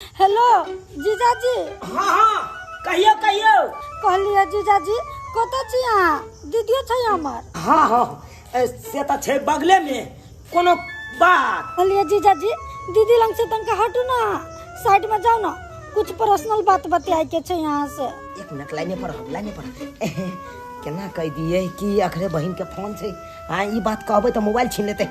Hello जीजाजी। हाँ हाँ कहियो कहियो। कहलियै जीजाजी कतऽ छी अहाँ? दीदियो छै हमर। हाँ हाँ से तऽ छै बगले में, कोनो बात? कहलियै जीजाजी दीदी लग से तनका हटू ना, साइड में जाओ ना, कुछ पर्सनल बात बतियाए के छै यहाँ से। एक मिनट लाइने पर रहो, लाइने पर। केना कहि दियै कि अखरे बहिन के फोन छै, हाँ ई बात कहबै तऽ मोबाइल छीन लेतै।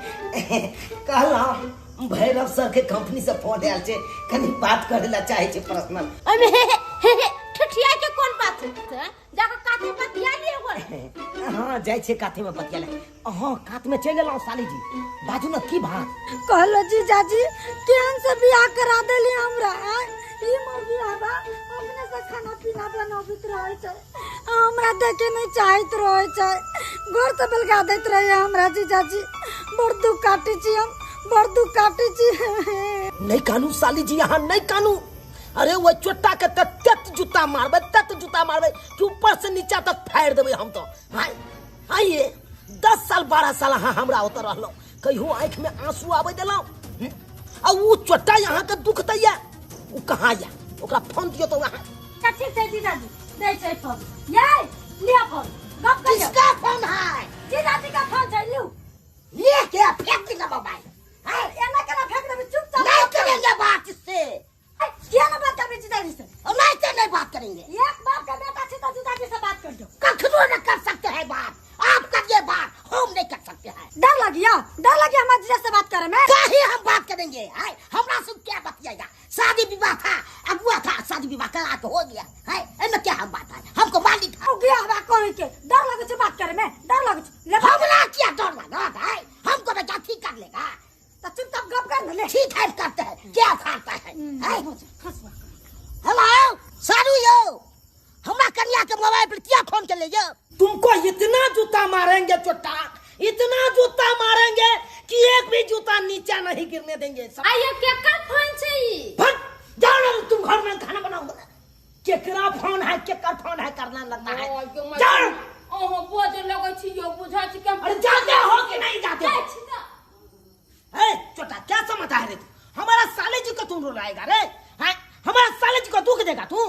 कहलहुँ भैरव सर के कंपनी से फोन आयल छै, कनी बात करे ला चाहे छै पर्सनल। अरे ठिठिया के कोन बात है, जाके काते बतिया लियै गोरे। हाँ जाइ छै काते में बतिया ले। हाँ कात में चलि एलहुँ साली जी, बाजू ना की बात? कहलो जीजाजी केहन से बियाह करा देली हमरा, ई मौगी आबा अपने से खाना पीना बनाबैत रहै छै, हमरा देखे नहीं चाहैत रहै छै, घर से बेलगा दैत रहे हमरा जीजाजी। बड़ दुख काटै छी हम, बड़ दुख काटै छी। नहीं कानू साली जी, यहाँ नहीं कानू। अरे वो चोटा के तत जूता मारबै, तत जूता मारबै कि ऊपर से नीचा तक फाड़ि देबै हम तो। हाँ हाँ ये 10 साल 12 साल अहाँ हमरा ओतऽ रहलहुँ, कहियो आँखि में आंसू आबै देलहुँ? आ वो चोटा यहाँ के दुख दैया, वो कहाँ या? ओकरा फोन दियौ तो वहाँ। ठीक छै जीजाजी, दै छै फोन। ये लिया फोन, गप करियौ। किसका फोन है? जीजाजी का फोन छै, लिउ। ले के फेंक दिना मोबाइल। हां एना केना फेंक देबै? चुपचाप नहीं करेंगे बात इससे। किया ना बात करबै जीजाजी से? नहीं से नहीं बात करेंगे। एक बाप का बेटा छी तो जीजाजी से बात कर दो। कखनो न कर सकते हैं बात, आप करिए बात, हम नहीं कर सकते हैं। डर लगिया, डर लगिया हमारे जीजा से बात करे में? काहे हम बात करेंगे? हाय हमरा से क्या बतियाएगा? शादी विवाह था, अगुआ था, शादी विवाह करा के हो गया है, एमे क्या हम बात है? हमको मालिक हो गया हमरा कोई के डर लगे छै बात करे में, डर लगे छै। हमरा क्या डर लगा है? हमको बेटा ठीक कर लेगा। तो चुपचाप गप कर ले। ठीक है करते हैं, क्या खाता है? हेलो सारू यो, हमरा कन्या के मोबाइल पर क्या फोन कर ले यो? तुमको इतना जूता मारेंगे चोटा, इतना जूता मारेंगे कि एक भी जूता नीचा नहीं गिरने देंगे। आइयो केकर फोन छै ई? फट जाओ ना तुम घर में खाना बनाओ। केकरा फोन है, केकर फोन है करना लगता है। जाओ। ओहो बोझ लगै छी यो, बुझै छी कि अरे जाते हो कि नहीं जाते हो? ए चोटा क्या समझता है रे तू? हमारा साले जी को तुम रुलाएगा रे? हैं हमारा साले जी को दुख देगा तू?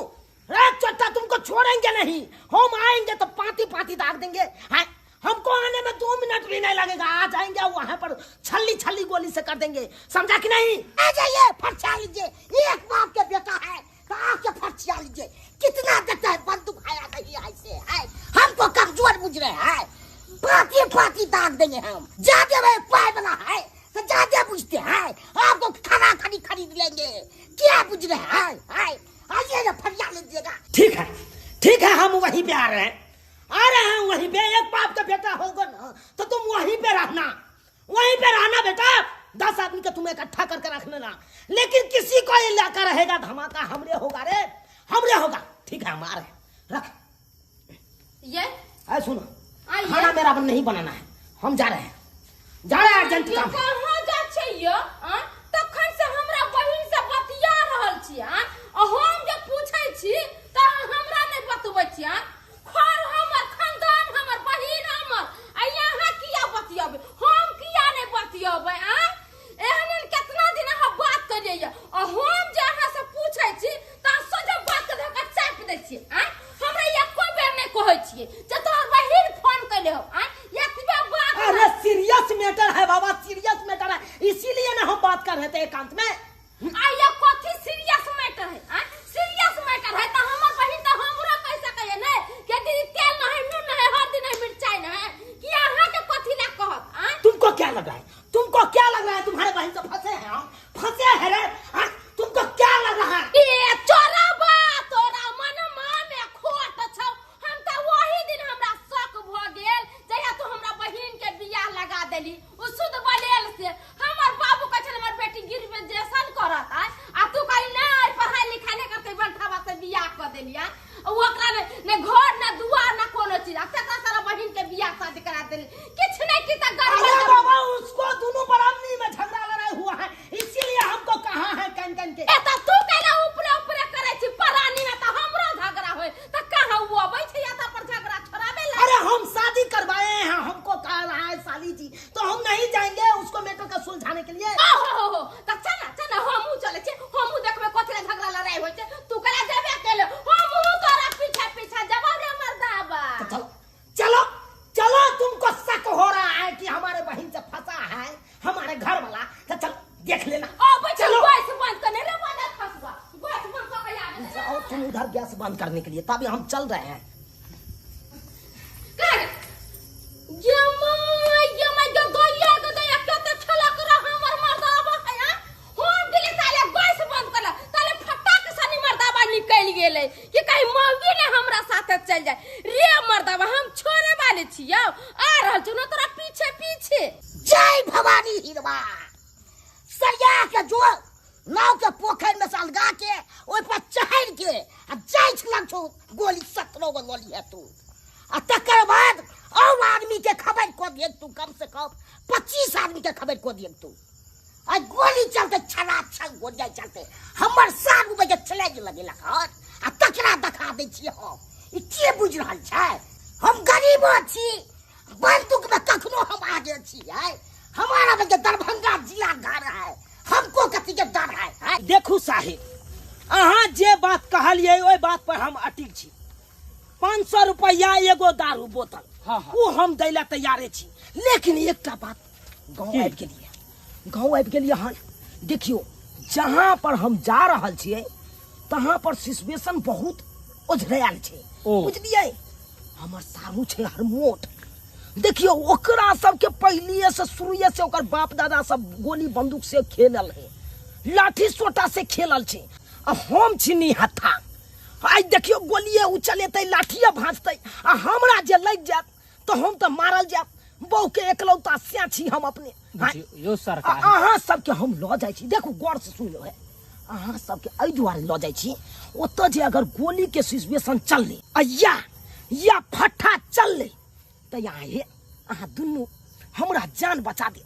रे चोटा तुमको छोड़ेंगे नहीं, हम आएंगे तो पाती पाती दाग देंगे। हैं हमको आने में 2 मिनट भी नहीं लगेगा, आ जाएंगे वहां पर छल्ली छल्ली गोली से कर देंगे, समझा कि नहीं? आ जाइए फटछा लीजिए, एक बाप के बेटा है तो आके फटछा लीजिए। कितना देता है बंदूक आया नहीं ऐसे है, हमको कमजोर बुझ रहे हैं, पाती पाती दाग देंगे हम। जाते भाई पाए बना है तो जाते बुझते हैं, आपको खाना खानी खरीद लेंगे, क्या बुझ रहे हैं? आइए ना फटिया लीजिएगा। ठीक है ठीक है, हम वहीं पे आ रहे हैं, आ रहे हैं वहीं पे। एक बाप का बेटा होगा ना तो तुम वहीं पे रहना, वहीं पे रहना बेटा। 10 आदमी का तुम इकट्ठा करके रख लेना, लेकिन किसी को इलाका रहेगा धमाका हमरे होगा रे, हमरे होगा। ठीक है हम आ रहे हैं, रख ये। अरे सुनो, खाना मेरा नहीं बनाना है, हम जा रहे हैं, जा रहे हैं अर्जेंट काम। कहाँ जा छै यो? तखन से हमरा बहिन से बतिया रहल छी, आ हम जे पूछै छी त हमरा नहीं बतबै छी। घर हमर, खानदान हमर, बहिन हमर, आ यहाँ किया बतियाबै? हम किया नहीं बतियाबै? आ एहन केतना दिन अहाँ बात करियै, आ हम जे अहाँ से पूछै छी त सोझे बात के धक्का चापि दै छी। आ हमरा एको बेर नहीं कहै छियै जे तोहर बहिन फोन कइले हो। आ एतबे बात। अरे सीरियस मैटर है बाबा, सीरियस मैटर है, इसीलिए ना हम बात कर रहे थे एकांत में। आ ये कथी सीरियस मैटर है? आ सीरियस मैटर है त हमर बहिन त हमरा कह सकैय नै कि दीदी तेल न है, नून न है, हल्दी न है, मिरचाई न है, कि अहाँ के कथी ला कहत? आ तुमको क्या लग रहा है? तुमको क्या लग रहा है? तुम्हारे बहन से फंसे हैं हम, फंसे हैं रे। आ तुमको क्या लग रहा है? ए चोरबा तोरा मनमा में खोट छौ। हम त वही दिन हम उधर गैस बंद करने के लिए, तभी हम चल रहे हैं। निकल गेलै कि कहीं मौगी ने हमरा साथे चल जाए। रे मर्दाबा हम छोड़े वाले छियौ, आ रहल छौ न तोरा पीछे पीछे। जय भवानी हिरवा, सरिया के जो नाव के पोखर में से अलगा के ओहि पर चढ़ के आ जाय छलक छौ गोली 17 गो गोली है तू। आ तकर बाद और आदमी के खबर को दिए तू, कम से कम 25 आदमी के खबर को दिए तू। आ गोली चलते छला छल गोली चलते हमर 7 बजे चले लगेलक हन। आ तकरा देखा दै छियै हम, ई के बुझि रहल छै? हम गरीबो छी, बंदूक में कखनो हम आगे छी। हमारा बजे दरभंगा जिला घर है, हमको कथी के डर है? देखू साहिब, अहाँ जे बात कहलियै ओहि बात पर हम अटिल छी। 500 रुपया एगो दारू बोतल, हाँ हाँ। वो हम दै ला तैयारे छी, लेकिन एकटा बात गाँव आबि गेलियै, गाँव आबि गेलियै हन। देखियौ जहाँ पर हम जा रहल छियै तहाँ पर सिचुएशन बहुत ओझरायल छै, बुझलियै? हमर सारू छै हरमोट। देखियौ ओकरा सबके पहिलिए से शुरुए से ओकर बाप दादा सब गोली बंदूक से खेलल है, लाठी सोटा से खेलल छै। आ हम छी निहत्था। आइ देखियौ गोलिए उचलेतै, लाठिए भाँजतै, आ हमरा जे लागि जायत तऽ हम तऽ मारल जायब। बहू के एकलौता स्या छी हम अपने। यो सरकार अहाँ सबके हम लऽ जाइ छी। देखू गौर से सुन लो है, अहाँ सबके एहि दुआरे लऽ जाइ छी, ओतऽ जे अगर गोली के सिचुएशन चललै आ या फट्ठा चललै तऽ यहाँ हे अहाँ दुनू हमरा जान बचा दे,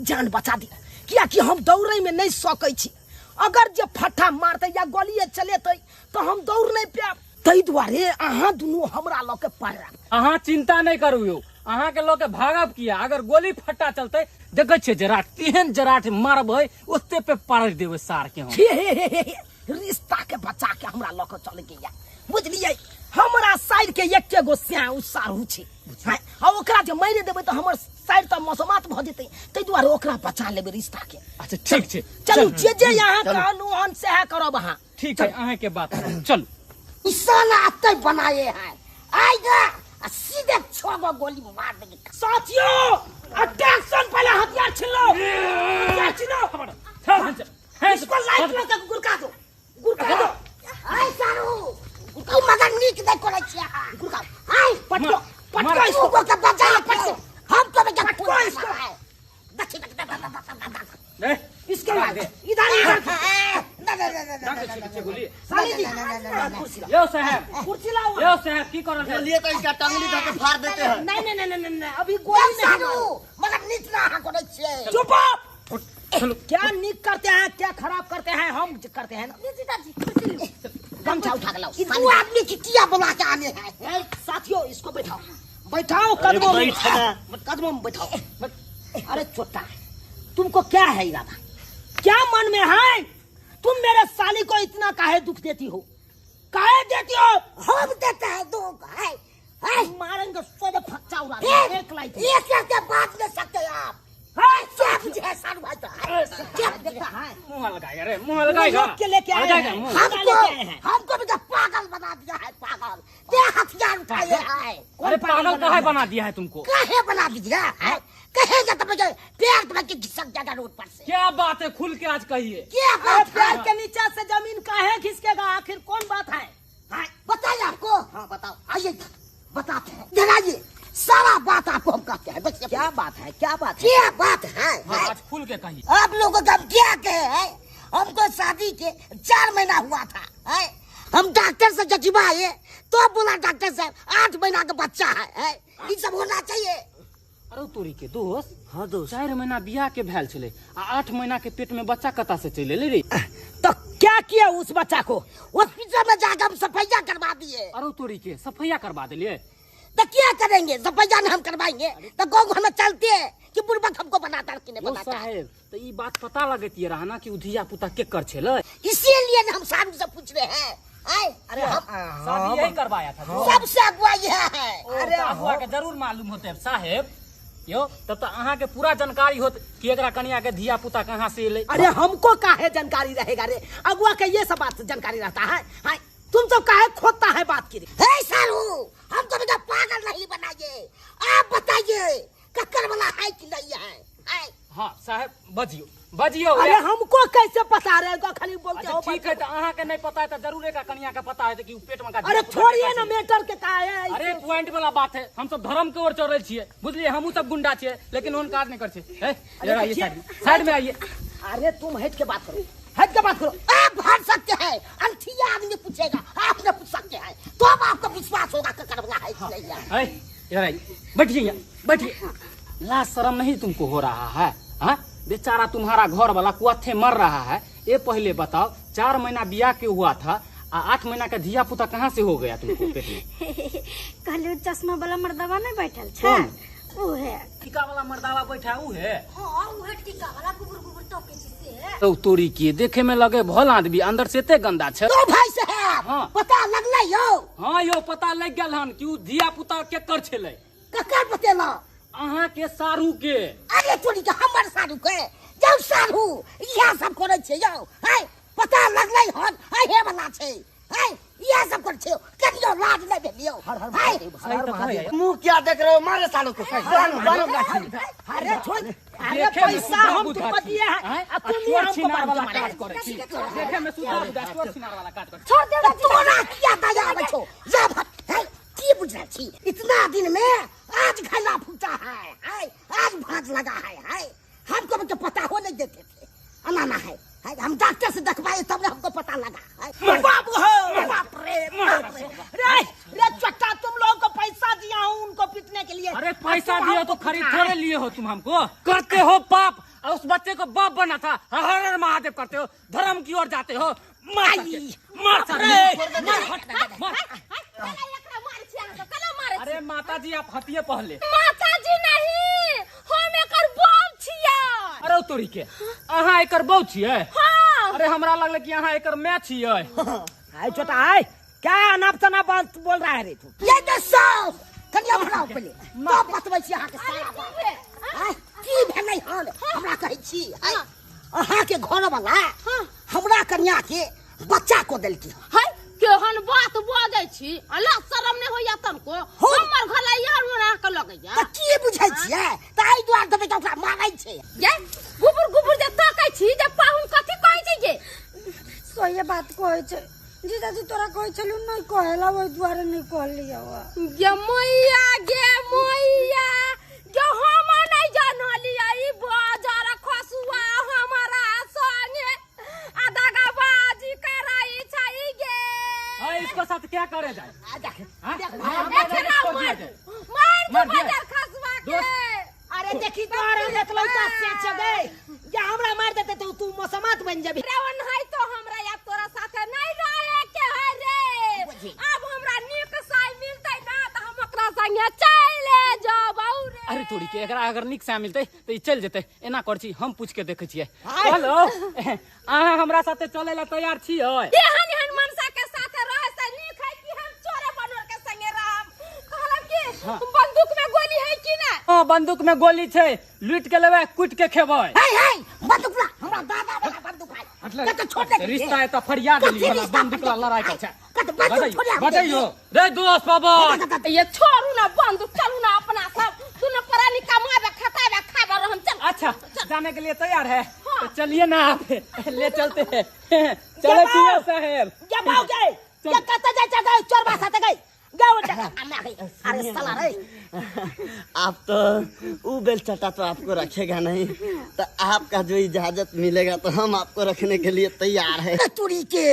जान बचा दे, कियाकि हम दौड़ैमे नहि सकै छी। अगर जे फट्ठा मारतै या गोलिए चलेतै तऽ हम दौड़ नहि पायब। ताहि दुआरे अहाँ दुनू हमरा लऽ के पड़ब। अहाँ चिंता नहि करू यौ, अहाँ के लऽ के भागब किया? अगर गोली फट्टा चलतै देखै छियै जराट तेहन जराट मारबै ओते पे पार देबै सार के हम। हे हे हे हे, रिश्ता के बचा के हमरा लऽ के चल गया, बुझलियै? हमरा साइड के एके गो स्या उ सारू छै, आ ओकरा जे मारि देबै तऽ हमर साइड तऽ मसमात भऽ जेतै, ताहि दुआरे ओकरा बचा लेबै रिश्ता के। अच्छा ठीक छै, चलू जे जे यहाँ कहलहुँ हन सएह करब अहाँ। ठीक है, अहाँ के बात चलू। ई साला अतै बनाए है, आएगा आ सीधे 6 गो गोली मार देंगे। साथियों अटेंशन, पहले हथियार छीन लो, हथियार छीनो। इसको लाइट लगा के गुड़का दो, गुड़का दो। आय सारू तू मगर नीक दे करे छियै। गुड़का आय पटको पटको इसको के बचा पटको, हम तो बेटा पटको इसको। देखी ले इसको इधर इधर। ना ना ना ना गोली साली जी कुर्सी लाओ। यो साहब कुर्सी लाओ। यो साहब की करल है? लिए तो इसका टांगली धर के फाड़ देते हैं। नहीं नहीं नहीं नहीं, अभी गोली नहीं मगर नीक ना करे छियै। चुप। क्या नीक करते हैं क्या खराब करते हैं, हम करते हैं ना। गमछा उठा के लाओ। दो आदमी की किया बुला के आने हैं। साथियों इसको बैठाओ, बैठाओ कदमों में, कदमों में बैठाओ। अरे छोटा तुमको क्या है इरादा, क्या मन में है? तुम मेरे साली को इतना काहे दुख देती हो, काहे देती हो? हम देते हैं दुख है, मारेंगे सोधे फच्चा उड़ा एक लाइट एक के बात में सकते आप। मुंह लगाएगा रे, मुंह लगाएगा। के लेके आए हैं हमको, हमको भी पागल बना दिया है, पागल। ते हथियार उठाए हैं। अरे पागल काहे बना दिया है तुमको? काहे बना दिया है? कहेगा तो मुझे पैर पकड़ के घिसक जाएगा रोड पर से। क्या बात है, खुल के आज कहिए। क्या बात? पैर के नीचे से जमीन काहे खिसकेगा, आखिर कौन बात है? बताइए आपको। हाँ बताओ, आइए बताते हैं, जनाइए सारा बात आपको हम कहते हैं। बस क्या बात है, क्या बात है, क्या बात है? हाँ, आज खुल के कहिए। आप लोगों का हम क्या कहे हैं? हमको शादी के 4 महीना हुआ था है? हम डॉक्टर से जजवाए तो बोला डॉक्टर साहब 8 महीना का बच्चा है, ये सब होना चाहिए। अरे तोरी के दोस्त। हाँ दोस्त, 4 महीना बियाह के भेल छले आ 8 महीना के पेट में बच्चा कता से चले ले रे? तो क्या किया उस बच्चा को? हॉस्पिटल में जाकर हम सफाइया करवा दिए। अरे तोरी के सफाइया करवा दिए? तो क्या करेंगे, सफाइया हम करवाएंगे तो गाँव घर में चलते हैं कि बुड़बक हमको बनाता कि नहीं बनाता। साहेब तो ये बात पता लगती रहा ना कि उ धिया पुता के कर छेले, इसीलिए हम साहब से पूछ रहे हैं। अरे हम शादी यही करवाया था, सबसे अगुआ यह है। अरे अगुआ के जरूर मालूम होते है साहेब यो, तब तो अहाँ के पूरा जानकारी होत कि एकरा कन्या के धिया पुता कहाँ से एलै। अरे हमको काहे जानकारी रहेगा रे, अगुआ के ये सब बात जानकारी रहता है। तुम सब काहे खोदता है बात की? हे सारू, हमको बेटा पागल नहीं बनाइए। आप बताइए कक्कर वाला है कि नहीं है? है। हाँ साहब बजियो बजियो। अरे हमको कैसे पता रहेगा, खाली बोलते हो। ठीक है तो अहाँ के नहीं पता है तो जरूर का कनिया के पता है कि पेट में का। अरे छोड़िए ना मैटर के का है। अरे पॉइंट वाला बात है, हम सब धर्म के ओर चल छिए बुझलिए, हमहू सब गुंडा छिए लेकिन ओहन काज नहीं कर छिए। जरा आइए साइड में आइए। अरे तुम हट के बात करो, हट के बात करो। आप हट सकते हैं, अंठिया आदमी पूछेगा, आप न पूछ सकते हैं तो अब आपको विश्वास होगा कक्कर वाला है कि नहीं है। इधर आइए, बैठिए बैठिए। लाज शर्म नहीं तुमको हो रहा है? हाँ बेचारा तुम्हारा घर वाला कुआथे मर रहा है। ये पहले बताओ 4 महीना बियाह के हुआ था आ 8 महीना का धिया पुता कहाँ से हो गया तुमको पेट में? कहलियो चश्मा वाला मर्दावा नहीं बैठल छे वो है। टीका वाला मर्दावा बैठा वो है? हां वो है टीका वाला, गुबर गुबर टोके छी से। तो तोरी के देखे में लगे भल आदमी, अंदर से ते गंदा छे। तो भाई साहब हाँ। पता लगलै यो? हां यो पता लग गेल हन कि उ धिया पुता केकर छेलै। ककर बतेला? अहाँ के सारू के। अरे तोरी के हमर सारू के जाउ सारू इहा सब करै छै यौ। है पता लगलै हन हे वाला छै, है इहा सब करै छै, कनियो लाज नै भेलियौ। हर मुंह क्या देख रहे हो, मारे सालों को। अरे छोड़, अरे पैसा हम तुमको दिए हैं, अब तुम ही हमको छिनार वाला काज करै छी। देखे में सुधा बुधा चोर छिनार वाला काज करै। छोड़ दे तोरा किया दया आबै छौ? जा है की बुझै छी, इतना दिन में आज घला फूटा है, है आज भाज लगा है, है हमको तो पता हो नहीं देते थे। अनाना है, है हम डॉक्टर से देखवाए तब हमको पता लगा है। बाबू हो, बाप रे बाप रे रे रे चट्टा, तुम लोगों को पैसा दिया हूँ उनको पीटने के लिए। अरे पैसा दिया तो खरीद थोड़े लिए हो तुम, हमको करते हो पाप और उस बच्चे को बाप बना था। हर हर महादेव करते हो, धर्म की ओर जाते हो। मार मार। अरे माता जी आप हतिये पहले। माता जी नहीं, हम एकर बहू छियै। अरे तोरी के अहाँ एकर बहू छियै? हाँ। अरे हमरा लगल कि अहाँ एकर my छियै। आय छोटा आय, क्या अनाप शनाप बात बोल रहा है रे तू? ये तो सब कनिया भराओ पहले तो बतबै छी अहाँ के सारा बात। की भेलै हन हमरा कहै छी? अहाँ के घर वाला हमरा कनिया के बच्चा को देलकी। है केहन बात बजै छी, अल्लाह शरम नहि होइया तनको। हमर घर ला यार मोरा के लगैया त की बुझै छियै? त एहि दुआरे देबै त ओकरा मारै छै। ये गुबुर गुबुर जे ताकै छी जे पाहुन कथि कहै छै जे? सही बात कहै छै जीजाजी, तोरा कहै छलु नहि कहेला, ओहि दुआरे नहि कहलियौ। गे मैया गे मैया गे, हम नहि जानलियै ई बाजार खसुआ हमरा संगे आ दगाबाजी करै छै गे। इसको साथ क्या करे जाए? मार दे बाजार खसुआ के। अरे देखी तोरा देखलौ त से छगै, जे हमरा मार देते तो तू मसमात बन जबी। रे ओनहै तो हमरा या तोरा साथे नहीं रहे के है रे। अब हमरा नीक साई मिलतै ना त हम ओकरा संगे चले जबौ रे। अरे तोरी के एकरा अगर नीक साई मिलतै त ई चल जेतै। एना कर छी हम पूछ के देखै छियै। हेलो अहाँ हमरा साथे चले ला तैयार छियै? एहन एहन मनसा के साथे रहे से नीक है कि हम चोरे बनोर के संगे रहब। कहलब कि बंदूक में गोली है कि ना? हां बंदूक में गोली छै, लूट के लेबै कूट के खेबै। हे हे बंदूक ला, हमरा दादा वाला बंदूक है। कत छोड़ दे रिश्ता है त फरियाद ली वाला बंदूक ला लड़ाई कर छै। कत बंदूक छोड़ बजाइयो रे दोस्त बाबा। ये छोड़ू ना बंदूक, चलू ना अपना सब दुनु प्राणी कमाबे खटाबे खाबे रहम। चल अच्छा जाने के लिए तैयार है? हाँ। तो चलिए ना आप ले चलते हैं। चलो पिया साहब जब आओ गए ये कत जाय छै गए चोरबा साथे गए गाओ। अरे साला रे, आप तो ऊ बेल चटा तो आपको रखेगा नहीं, तो आपका जो इजाजत मिलेगा तो हम आपको रखने के लिए तैयार है। तुरी के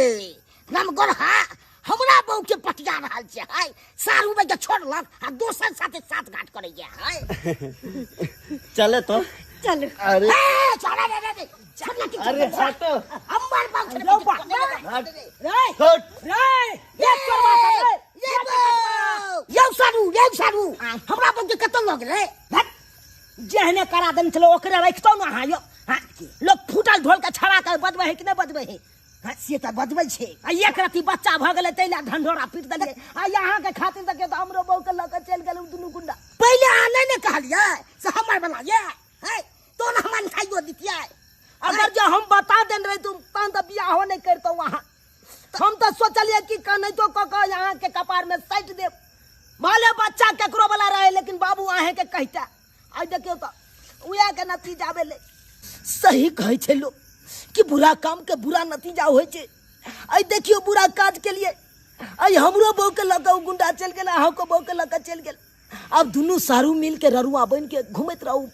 नमगोरहा हमरा बहू के पटिया रहल छै। हाय सारू में के छोड़लक आ दोसर साथे साथ घाट करैया। हाय चले तो चलो। अरे चला रे रे छोड़ना की। अरे हटो हमर बहू के रे रे ये चोरबा साथे ये यौ सारू यौ सारू हमरा बहू के कतौ लग रे। जेहने करा देने छलो ओकरे रखतौ ना। हाँ यो लोग फूटल ढोल के छड़ा के बजबै है कि नहीं बजबै है? से त बजबै छै। आ एक रति बच्चा भ गेलै तै ला ढंढोरा पीट देलियै। आ यहाँ के खातिर देखियौ त हमरो बहू के ल के चलि गेलै दुनू गुंडा। पहिले अहाँ नहि ने कहलियै से हमर वाला ये है तो न हम खाइयो दितियै। अगर जो हम बता देन रहे तुम तहन त बियाहो नहीं करतौ वहाँ। हम तो सोचलिए कि कहीं तो क क यहाँ के कपार में सट देब, भले बच्चा केकरो वाला रहे लेकिन बाबू अहें के कहता। आई देखियो तो उया के नतीजा भेलै। सही कहै छै लोग कि बुरा काम के बुरा नतीजा होइ छै। आई देखियो बुरा काज के लिए आई हमरो बहू के लऽ कऽ गुंडा चलि गेल, अहाँके बहू के लऽ कऽ चलि गेल। आब दुनू सारू मिल के ररुआ बनि के घुमैत रहू।